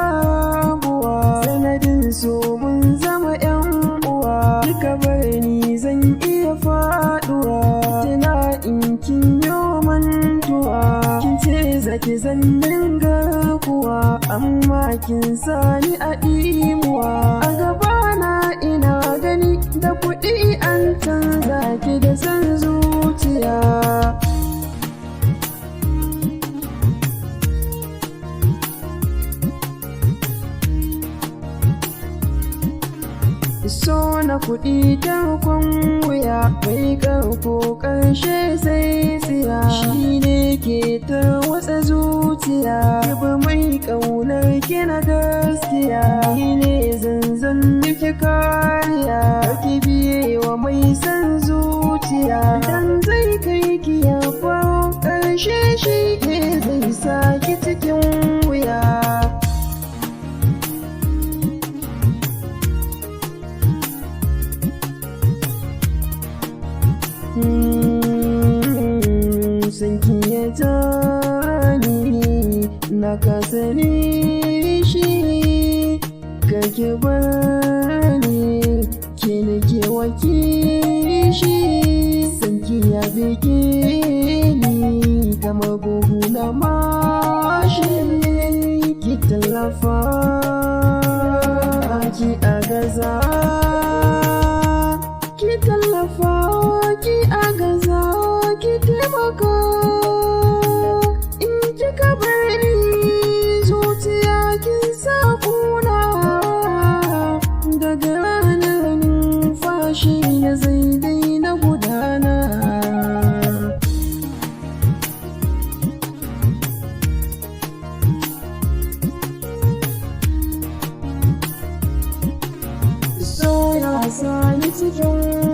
rabuwa. Sanadin so mun zama yan uwa, kika bar ni zan iya faduwa. Tuna in kin yo mantuwa, kin ce zaki zan dinga kuwa, amma kin sani a imuwa. A gabana ina gani da kuɗi an canza ki da san zuciya. So na kuɗi tarkon wuya, mai karko ƙarshe sai tsiya. Shi ne ke tarwatsa zuciya, ki mai ƙaunar ki na gaskiya. Ni ne zanzan miki kariya, ki biye wa mai san zuciya. Dan zai kai ki ya faro, ƙarshe shi ne zai sa ki cikin wuya. San ki ya jani na kasa nishi, kake bani ke nake wakishi. San ki ya bige ni kama buhu na mashi, ki tallafa ki agaza, ki tallafa ki agaza, ki taimaka. In kika bar ni zuciya kin sa kuna, daga ranar numfashi na zai daina gudana. So ya sani cikin